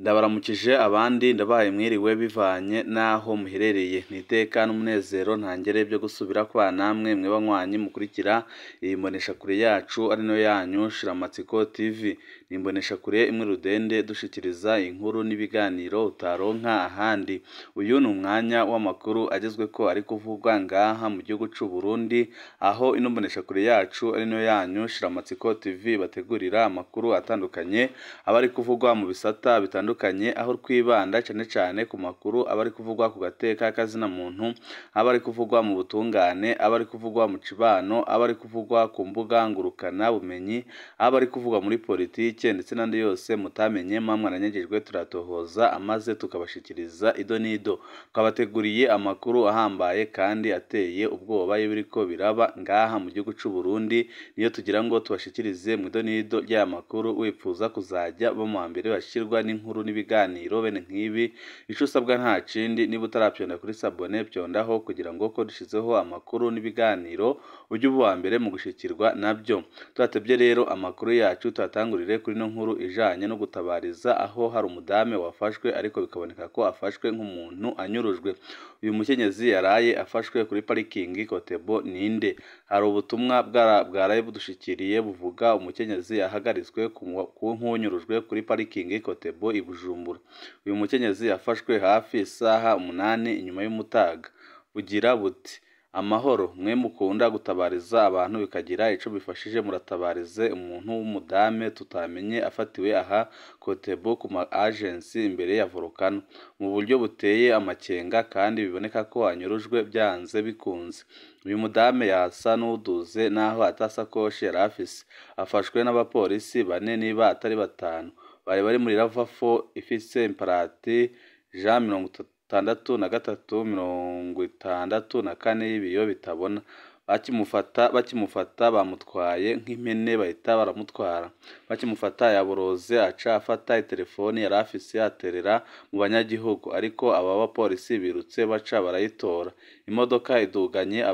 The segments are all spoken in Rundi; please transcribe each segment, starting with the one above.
Ndabaramukije abandi ndabahaye mwiriwe bivanye n'aho muherereye. Ni iteka n'umunezero ntangere byo gusubira kwa namwe mwe banywanyi mukurikira iyi mboneshakure yacu ari nayo yanyu Shiramatsiko TV. Ni imboneshakure imwe rudende dushikiriza inkuru n'ibiganiro utaronka ahandi. Uyu ni umwanya w'amakuru agezweko ari kuvugwa ngaha mu gihugu c'u Burundi, aho ino mboneshakure yacu ari nayo yanyu Shiramatsiko TV bategurira amakuru atandukanye aba ari kuvugwa mu bisata bitandukanye, aho twibanda cane cane ku makuru aba ari kuvugwa ku gateka k'azina muntu, aba ari kuvugwa mu butungane, aba ari kuvugwa mu cibano, aba ari kuvugwa ku mbuga ngurukana bumenyi, aba ari kuvugwa muri politike ndetse n'andi yose mutamenye mwaranyagijwe turatohoza amaze tukabashikiriza ido n'ido. Twabateguriye amakuru ahambaye kandi ateye ubwoba y'ibiriko biraba ngaha mu gihugu c'u Burundi, niyo tugira ngo tubashikirize mu ido n'ido ry'aya makuru. Wipfuza kuzajya bo mu mbere bashirwa n'inkuru n'ibiganiro bene nk'ibi, ico usabwa nta kindi, niba utarapyonda kuri sabone pyondaho kugira ngo ko dushizeho amakuru n'ibiganiro ujye uba uwa mbere mu gushikirwa nabyo. Tudatebye rero amakuru yacu tuyatangurire kuri ino nkuru ijanye no gutabariza, aho hari umudame wafashwe ariko bikaboneka ko afashwe nk'umuntu anyurujwe. Uyu mukenyezi yaraye afashwe kuri parikingi Kotebo ninde. Hari ubutumwa bwaraye budushikiriye buvuga umukenyezi yahagaritswe ku nk'unyurujwe kuri parikingi Kotebo i Bujumbura. Uyu mukenyezi yafashwe hafi isaha 8 inyuma y'umutaga. Bugira buti: amahoro mwe mukunda gutabariza abantu bikagira ico bifashije, muratabarize umuntu w'umudame tutamenye afatiwe aha Kotebo ku ma agency imbere ya Volcano mu buryo buteye amakenga kandi biboneka ko anyurujwe byanze bikunze. Uyu mudame yasa n'uduze naho atasakoshi yari afise. Afashwe n'abapolisi 4 niba atari 5 bari bari muri RAV4 ifise imparati J 63 64 y'ibiyo bitabona. Bakimufata bamutwaye nk'impene bahita baramutwara. Bakimufata yaboroze aca afata itelefoni yari afise aterera mu banyagihugu, ariko aba bapolisi birutse baca barayitora. Imodoka iduganye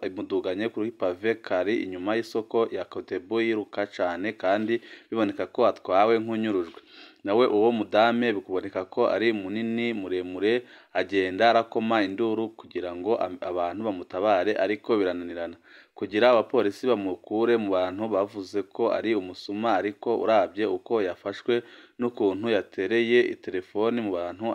imuduganye kuri pave kari inyuma y'isoko ya Kotebo yiruka cane kandi biboneka ko atwawe nk'unyurujwe. Nawe uwo mudame bikuboneka ko ari munini muremure, agenda arakoma induru kugira ngo abantu bamutabare ariko birananirana. Kugira abapolisi bamukure mu bantu bavuze ko ari umusuma, ariko uravye uko yafashwe n'ukuntu yatereye itelefoni mu bantu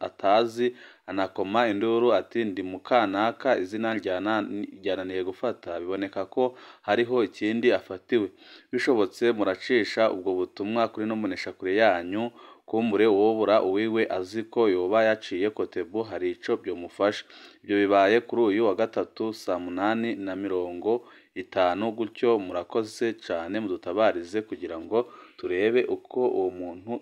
atazi anakoma induru ati ndi mukanaka izina ryananiye gufata, biboneka ko hariho ikindi afatiwe. Bishobotse muracisha ubwo butumwa kuri no mboneshakure yanyu, kumbure uwobura uwiwe azi ko yoba yaciye Kotebo hari ico byomufasha. Ibyo bibaye kuri uyu wa gatatu saa 8:50 gutyo. Murakoze cane, mudutabarize kugira ngo turebe uko uwo muntu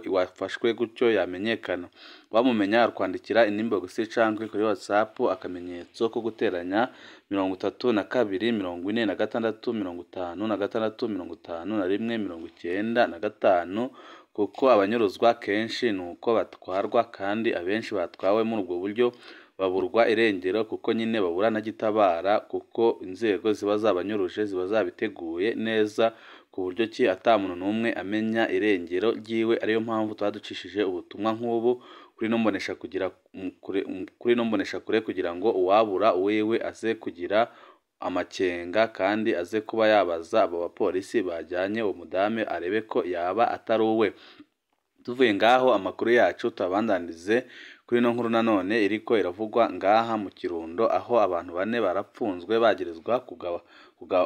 wafashwe gutyo yamenyekana. Wamumenya arkwandikira inbox canke kuri WhatsApp akamenyetso ko guteranya 32 46 56 51 95, kuko abanyuruzwa kenshi nuko batwarwa kandi abenshi batwawe muri ubwo buryo baburwa irengero kuko nyine babura na gitabara, kuko inzego ziba zabanyuruje ziba zabiteguye neza ku buryo ki ata muntu n'umwe amenya irengero ryiwe. Ariyo mpamvu twaducishije ubutumwa nk'ubu kuri no mbonesha kugira kuri no mbonesha kure kugira ngo uwabura uwiwe aze kugira amakenga kandi aze kuba yabaza abo bapolisi bajyanye uwo mudame arebe ko yaba atari uwe. Tuvuye ngaho amakuru yacu tuabandanize kuri ino nkuru nanone iriko iravugwa ngaha mu Kirundo, aho abantu 4 barapfunzwe bagirizwa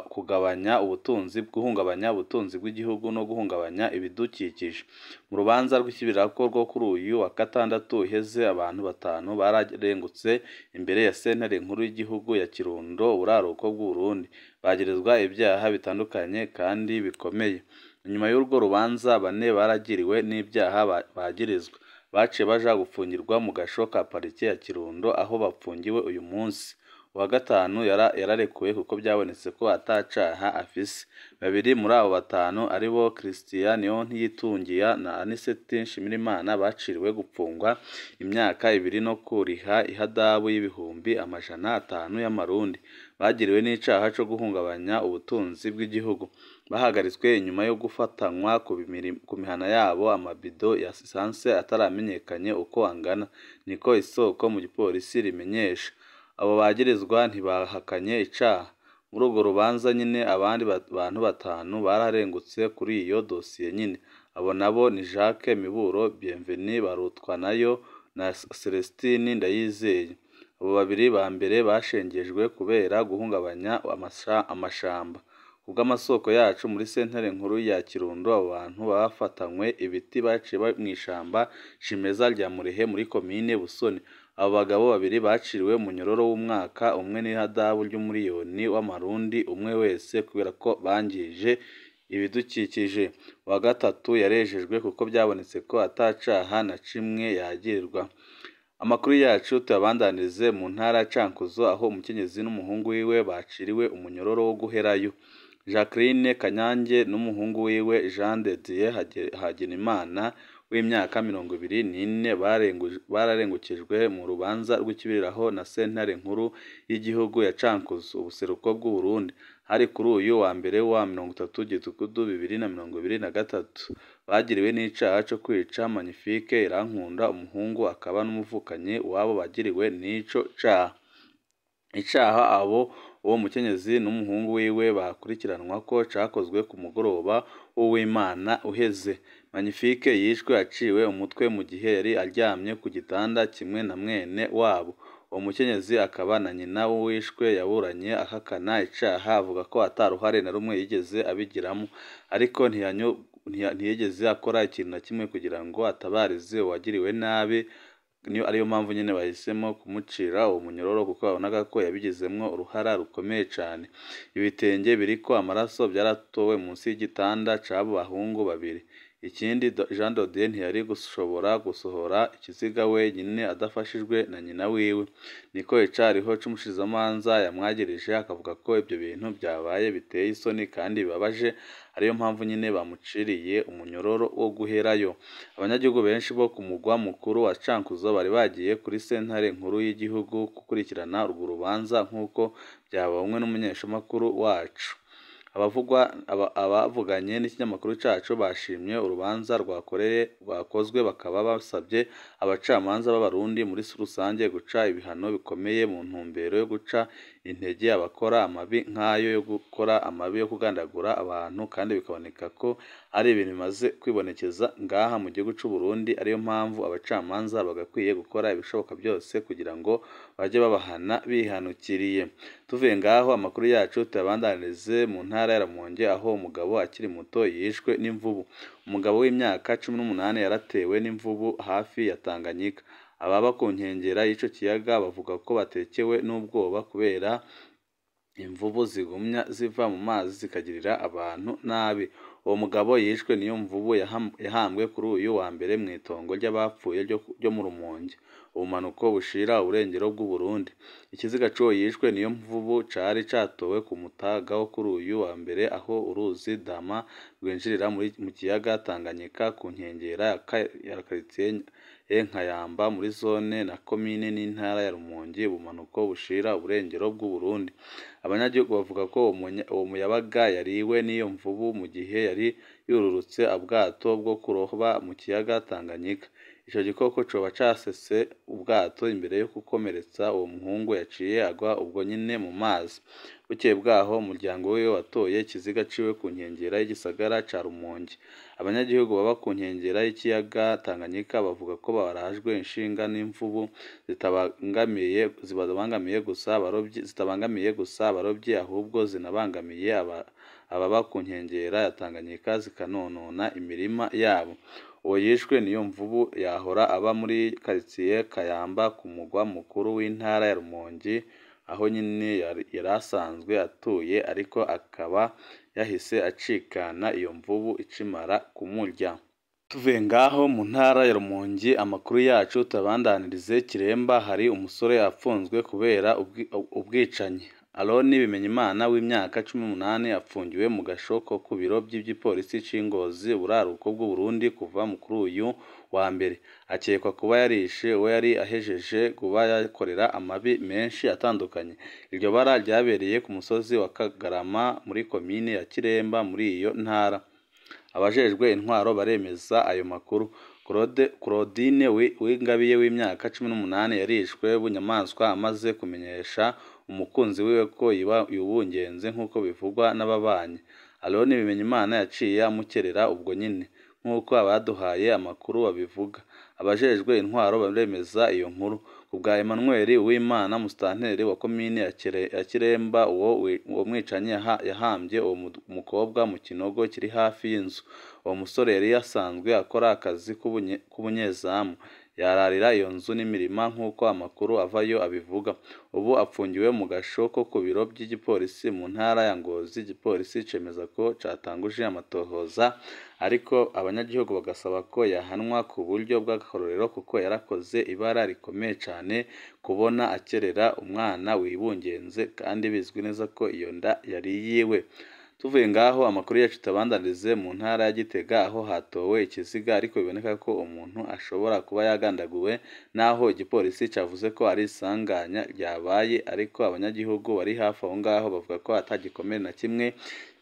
kugabanya ubutunzi, guhungabanya ubutunzi bw'igihugu no guhungabanya ibidukikije. Mu rubanza rw'ikibirako rwo kuri uyu wa gatandatu uheze, abantu 5 bararengutse imbere ya sentare nkuru y'igihugu ya Kirundo, uburaruko bw'u Burundi, bagirizwa ibyaha bitandukanye kandi bikomeye. Inyuma y'urwo rubanza 4 baragiriwe n'ibyaha bagirizwa, baciye baja gupfungirwa mu gasho ka parike ya Kirundo aho bapfungiwe uyu munsi. Uwa gatanu yararekuwe kuko byabonetse ko atacaha afise. Babiri muri abo batanu aribo Christian Niyontiyitungiye na Anicet Nshimirimana baciriwe gupfungwa imyaka 2 no kuriha ihadabu y'500,000 y'amarundi. Bagiriwe n'icaha co guhungabanya ubutunzi bw'igihugu. Bahagaritswe inyuma yo gufatanwa ku mihana yabo amabido ya esanse ataramenyekanye uko angana, niko isoko mu gipolisi rimenyesha. Abo bagirizwa ntibahakanye icaha. Muri urwo rubanza nyine abandi bantu 5 bararengutse kuri iyo dosiye nyine. Abo nabo ni Jacques Miburo, Bienvenu Barutwanayo na Celestine Ndayizeye. Abo babiri ba mbere bashengejwe kubera guhungabanya amashamba. Kubw'amasoko yacu muri sentare nkuru ya Kirundo, abo bantu bafatanywe ibiti baciye mw'ishamba cimeza rya Murehe muri komine Busoni. Abo bagabo babiri baciriwe umunyororo w'umwaka umwe n'ihadabu ry'umuriyoni w'amarundi umwe wese kubera ko bangije ibidukikije. Uwa gatatu yarejejwe kuko byabonetse ko atacaha na cimwe yagirirwa. Amakuru yacu tuyabandanirize mu ntara ya Cankuzo, aho umukenyezi n'umuhungu wiwe baciriwe umunyororo wo guherayo. Jacqueline Kanyange n'umuhungu wiwe Jean de Dieu Hagenimana w'imyaka 24 bararengukijwe mu rubanza rw'ikibiriraho na sentare nkuru y'igihugu ya Cankuzo, ubuseruko bw'Uburundi. Hari kuri uyu wa mbere wa 30 Gitugutu 2023. Bagiriwe n'icaha co kwica Magnifique Irankunda, umuhungu akaba n'umuvukanyi wabo bagiriwe n'ico caha. Icaha abo uwo mukenyezi n'umuhungu wiwe bakurikiranwa ko cakozwe ku mugoroba w'Uwimana uheze. Magnifique yishwe aciwe umutwe mu gihe yari aryamye ku gitanda kimwe na mwene wabo. Uwo mukenyezi akaba na nyina w'uwishwe yaburanye ahakana icaha, avuga ko ataruhare na rumwe yigeze abigiramo, ariko ntiyigeze akora ikintu na kimwe kugira ngo atabarize uwagiriwe nabi. Niyo ariyo mpamvu nyine bahisemo kumucira uwo munyororo, kuko babonaga ko yabigizemwo uruhara rukomeye cane. Ibitenge biriko amaraso byaratowe munsi y'igitanda c'abo bahungu babiri. Ikindi, Jean de Dieu ntiyari gushobora gusohora ikiziga wenyine adafashijwe na nyina wiwe. Niko icariho c'umushikizamanza yamwagirije, akavuga ko ibyo bintu byabaye biteye isoni kandi bibabaje, ariyo mpamvu nyine bamuciriye umunyororo wo guherayo. Abanyagihugu benshi bo ku mugwa mukuru wa Cankuzo bari bagiye kuri sentare nkuru y'igihugu gukurikirana urwo rubanza nk'uko byabonywe n'umumenyeshamakuru wacu. Abavuganye n'ikinyamakuru cacu bashimye urubanza rwakozwe, bakaba basabye abacamanza b'Abarundi muri rusange guca ibihano bikomeye mu ntumbero yo guca intege abakora amabi nk'ayo yo gukora amabi yo kugandagura abantu, kandi bikaboneka ko ari ibintu bimaze kwibonekeza ngaha mu gihugu c'u Burundi, ariyo mpamvu abacamanza bagakwiye gukora ibishoboka byose kugira ngo bajye babahana bihanukiriye. Tuvuye ngaho amakuru yacu tuyabandanirize mu ntara ya Rumonge, aho umugabo akiri muto yishwe n'imvubu. Umugabo w'imyaka 18 yaratewe n'imvubu hafi ya Tanganyika. Ababa ku nkengera y'ico kiyaga bavuga ko batekewe n'ubwoba kubera imvubu zigumya ziva mu mazi zikagirira abantu nabi. Uwo mugabo yishwe n'iyo mvubu yahambwe kuri uyu wa mbere mw'itongo ry'abapfuye ryo mu Rumonge, ubumanuko bushira uburengero bw'Uburundi. Ikiziga c'uwo yishwe n'iyo mvubu cari catowe ku mutaga wo kuri uyu wa mbere, aho uruzi Dama rwinjirira mu kiyaga Tanganyika ku nkengera ya karitiye Nkayamba muri zone na komine n'intara ya Rumonge, ubumanuko bushira uburengero bw'Uburundi. Abanyagihugu bavuga ko uwo muyabaga yariwe n'iyo mvubu mu gihe yari yururutse ubwato bwo kuroba mu kiyaga Tanganyika. Ico gikoko coba casese ubwato imbere yo gukomeretsa uwo muhungu yaciye agwa ubwo nyene mu mazi. Bukeye bwaho umuryango wiwe watoye ikiziga ciwe ku nkengera y'igisagara ca Rumonge. Abanyagihugu baba ku nkengera y'ikiyaga Tanganyika bavuga ko barajwe inshinga n'imvubu zitabangamiye gusa abarovyi, ahubwo zinabangamiye ababa ku nkengera ya Tanganyika zikanonona imirima yabo. Uwo yishwe n'iyo mvubu yahora aba muri karitiye Kayamba ku mugwa mukuru w'intara ya Rumonge, aho nyine yari asanzwe atuye, ariko akaba yahise acikana iyo mvubu ikimara kumurya. Tuvuye ngaho mu ntara ya Rumonge amakuru yacu tuyabandanirize Kiremba, hari umusore apfunzwe kubera ubwicanyi. Aroni Bimenyimana w'imyaka 18 apfungiwe mu gasho ko ku biro by'igipolisi c'i Ngozi, uburaruko bw'u Burundi, kuva kuri uyu wa mbere. Akekwa kuba yarishe uwo yari ahejeje kuba yakorera amabi menshi atandukanye. Iryo bara ryabereye ku musozi wa Kagarama muri komine ya Kiremba muri iyo ntara. Abajejwe intwaro baremeza ayo makuru. Claudine Uwingabiye w'imyaka 18 yarishwe bunyamaswa amaze kumenyesha umukunzi wiwe ko yibungenze nk'uko bivugwa n'ababanyi. Aroni Bimenyimana yaciye amukerera ubwo nyine, nk'uko abaduhaye amakuru babivuga. Abajejwe intwaro baremeza iyo nkuru. Kubwa Emmanuel Uwimana, musitanteri wa komine ya Kiremba, uwo mwicanyi yahambye uwo mukobwa mu kinogo kiri hafi y'inzu. Uwo musore yari asanzwe akora akazi k'ubunyezamu, yararira iyo nzu n'imirima nk'uko amakuru avayo abivuga. Ubu apfungiwe mu gasho ko ku biro by'igipolisi mu ntara ya Ngozi. Igipolisi cemeza ko catanguje amatohoza, ariko abanyagihugu bagasaba ko yahanwa ku buryo bw'akarorero kuko yarakoze ibara rikomeye cane kubona akerera umwana wibungenze kandi bizwi neza ko iyo nda yari iyiwe. Tuvuye ngaho amakuru yacu tuyabandanirize mu ntara ya Gitega, aho hatowe ikiziga ariko biboneka ko umuntu ashobora kuba yagandaguwe, naho igipolisi cavuze ko ari isanganya ryabaye, ariko abanyagihugu bari hafi aho ngaho bavuga ko ata gikomere na kimwe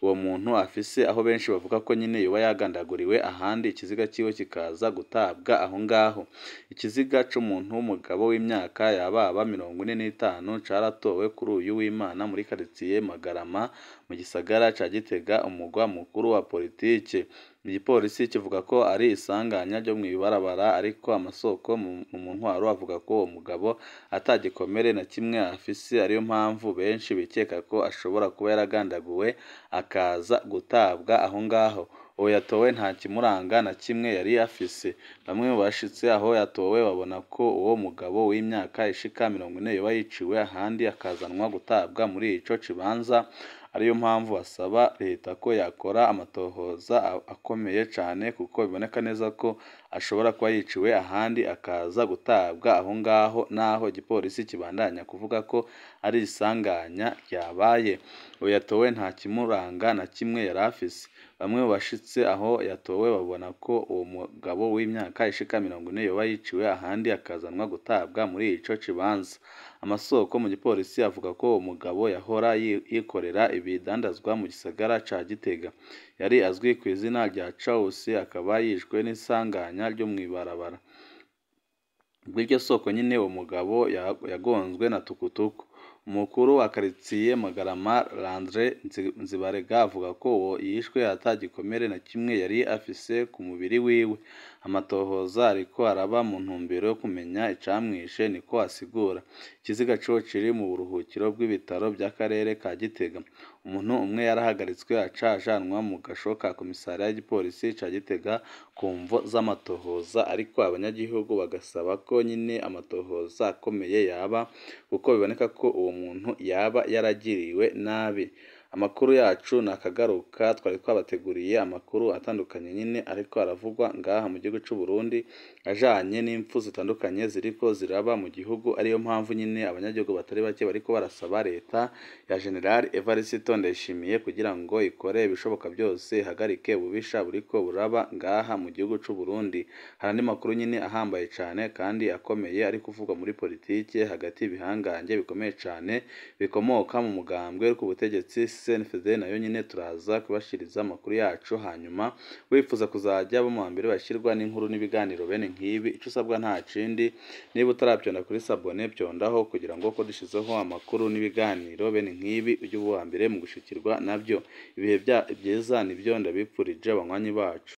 uwo muntu afise, aho benshi bavuga ko nyine yoba yagandaguriwe ahandi ikiziga ciwe kikaza gutabwa aho ngaho. Ikiziga c'umuntu w'umugabo w'imyaka yababa 45 caratowe kuri uyu w'Imana muri karitiye Magarama mu gisagara ca Gitega, umugwa mukuru wa politike. Igipolisi kivuga ko ari isanganya ryo mw'ibarabara, ariko amasoko mu ntwaro avuga ko uwo mugabo ata gikomere na kimwe afise, ariyo mpamvu benshi bikeka ko ashobora kuba yaragandaguwe akaza gutabwa aho ngaho. Uwo yatowe nta kimuranga na kimwe yari afise. Bamwe mu bashitse aho yatowe babona ko uwo mugabo w'imyaka ishika 40 yoba yiciwe ahandi akazanwa gutabwa muri ico kibanza, ariyo mpamvu basaba leta ko yakora amatohoza akomeye cane kuko biboneka neza ko ashobora kuba yiciwe ahandi akaza gutabwa aho ngaho, naho igipolisi kibandanya kuvuga ko ari isanganya ryabaye. Uwo yatowe nta kimuranga na kimwe yari afise. Bamwe mu bashitse aho yatowe babona ko uwo mugabo w'imyaka ishika 40 yoba yiciwe ahandi akazanwa gutabwa muri ico kibanza. Amasoko mu gipolisi avuga ko uwo mugabo yahora yikorera ibidandazwa mu gisagara ca Gitega. Yari azwi ku izina rya Charles, akaba yishwe n'isanganya ryo mw'ibarabara. Bw'iryo soko nyine uwo mugabo yagonzwe na tukutuku. Umukuru wa karitsiye Magarama, Landre Nzibarega, avuga ko uwo yishwe ata gikomere na kimwe yari afise ku mubiri wiwe. Amatohoza ariko araba mu ntumbero yo kumenya icamwishe, niko asigura. Ikiziga ciwe kiri mu buruhukiro bw'ibitaro by'akarere ka Gitega. Umuntu umwe yarahagaritswe aca ajanwa mu gasho ka komisariya y'igipolisi ca Gitega ku mvo z'amatohoza, ariko abanyagihugu bagasaba ko nyine amatohoza akomeye yaba, kuko biboneka ko uwo muntu yaba yaragiriwe nabi. Amakuru yacu nakagaruka, twari twabateguriye amakuru atandukanye nyine ariko aravugwa ngaha mu gihugu c'u Burundi ajanye n'impfu zitandukanye ziriko ziraba mu gihugu, ariyo mpamvu nyine abanyagihugu batari bake bariko barasaba leta ya General Evariste Ndayishimiye kugira ngo ikore ibishoboka byose ihagarike ububisha buriko buraba ngaha mu gihugu c'u Burundi. Hari andi makuru nyine ahambaye cane kandi akomeye ari kuvugwa muri politike hagati y'ibihangange bikomeye cane bikomoka mu mugambwe ku butegetsi CNFD, nayo nyine turaza kubashiriza amakuru yacu. Hanyuma wifuza kuzajya bo mu mbere bashyirwa n'inkuru n'ibiganiro bene nk'ibi, ico usabwa nta kindi, niba utarabyonda kuri sabone byondaho kugira ngo ko dushizeho amakuru n'ibiganiro bene nk'ibi ujye uba uwa mbere mu gushikirwa nabyo. Ibihe byiza nibyo ndabipfurije abanywanyi bacu.